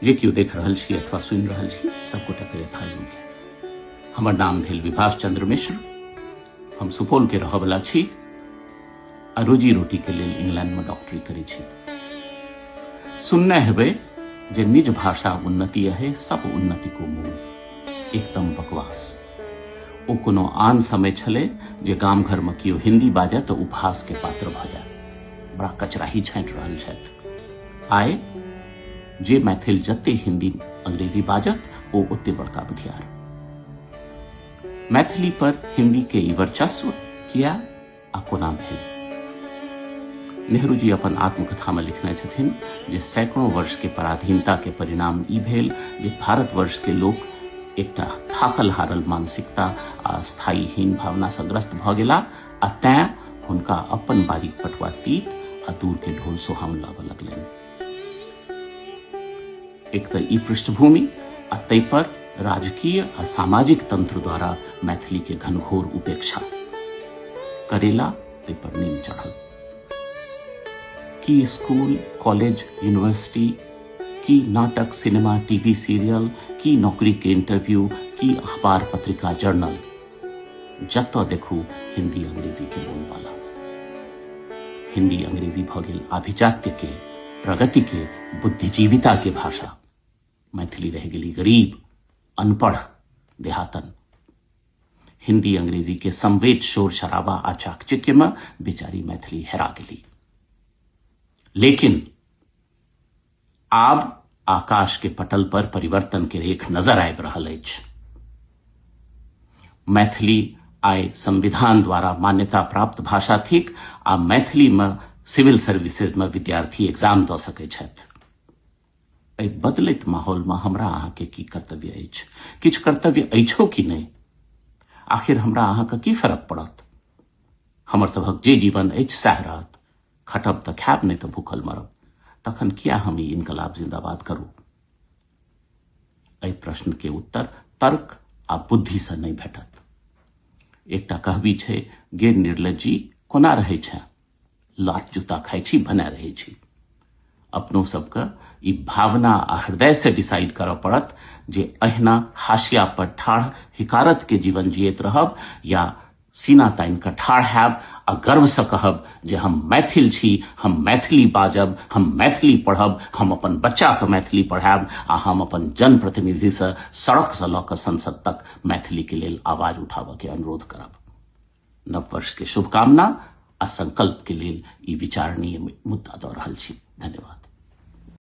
जे केओ देख रहल छी अथवा सुनि रहल छी, सबगोटाके यथायोग्य। हमर नाम भेल विभाष चंद्र मिश्र। हम सुपौल के रहऽवला छी आ रोजी रोटी के लेल इंग्लैंड में डॉक्टरी करै छी। सुनने हेबै जे निज भाषा उन्नति है सब उन्नति को मूल। एकदम बकवास। ओ कोनो आन समय छलै जे गाम घर में केओ हिंदी बाजय तऽ उपहास के पात्र भऽ जाय। बड़ा कचराही छाँटि रहल छथि। आइ जे मैथिल जते हिंदी अंग्रेजी बाजत ओ ओते बड़का बुधियार। मैथिली पर हिंदी के ई वर्चस्व किया आ कोना भेल? नेहरू जी अपन आत्मकथा में लिखने छथिन जे सैकड़ों वर्ष के पराधीनता के परिणाम ई भेल जे भारतवर्ष के लोक एकटा थाकल हारल मानसिकता आ स्थायीहीन भावना सँ ग्रस्त भऽ गेला आ तैं हुनका अपन बारीक पटुआ तीत आ दूर के ढोल सोहावन लागऽ लगलनि। एक तऽ ई पृष्ठभूमि आ ताहि पर राजकीय आ सामाजिक तंत्र द्वारा मैथिली के घनघोर उपेक्षा। करेला ताहि पर नीम चढ़ल। की स्कूल, कॉलेज, यूनिवर्सिटी, की नाटक, सिनेमा, टीवी सीरियल, की नौकरी के इंटरव्यू, की अखबार, पत्रिका, जर्नल, जतऽ देखू हिंदी अंग्रेजी के बोलबाला। हिंदी अंग्रेजी भऽ गेल आभिजात्य के, प्रगति के, बुद्धिजीविता के भाषा। मैथिली रहि गेली गरीब, अनपढ़, देहातन। हिंदी अंग्रेजी के समवेत शोर शराबा आ चाकचिक्य में बेचारी मैथिली हेरा गेली। लेकिन आब आकाश के पटल पर परिवर्तन के रेख नजर आबि रहल अछि। मैथिली आइ संविधान द्वारा मान्यता प्राप्त भाषा थिक आ मैथिली में सिविल सर्विसेज में विद्यार्थी एग्जाम दऽ सकै छथि। एहि बदलैत माहौल में हमरा अहाँ के की कर्तव्य अछि? किछु कर्तव्य अछिो कि नहि? आखिर हमरा अहाँ के की फर्क पड़त? हमर सभक जे जीवन अछि सएह रहत। खटब तऽ खायब, नहि तऽ भूखल मरब। तखन किया हम ई इनकलाब जिंदाबाद करू? एहि प्रश्न के उत्तर तर्क आ बुद्धि से नहि भेटत। एकटा कहबी छै, गे निर्लज्जी कोना रहै छै, लात जूता खाइ छी भने रहै छी। अपनो सबके ई भावना आ हृदय से डिसाइड करऽ पड़त जे अहिना हाशिया पर ठाढ़ हिकारत के जीवन जियैत रहब या सीना तानि कऽ ठाढ़ हैब आ गर्वसँ कहब जे हम मैथिल छी, हम मैथिली बाजब, हम मैथिली पढ़ब, हम अपन बच्चाके मैथिली पढ़ायब आ हम अपन जनप्रतिनिधिसँ सड़कसँ लऽ कऽ संसद तक मैथिलीके लेल आवाज उठाबऽके अनुरोध करब। नव वर्षके शुभकामना आ संकल्पके लेल ई विचारणीय मुद्दा दऽ रहल छी। धन्यवाद।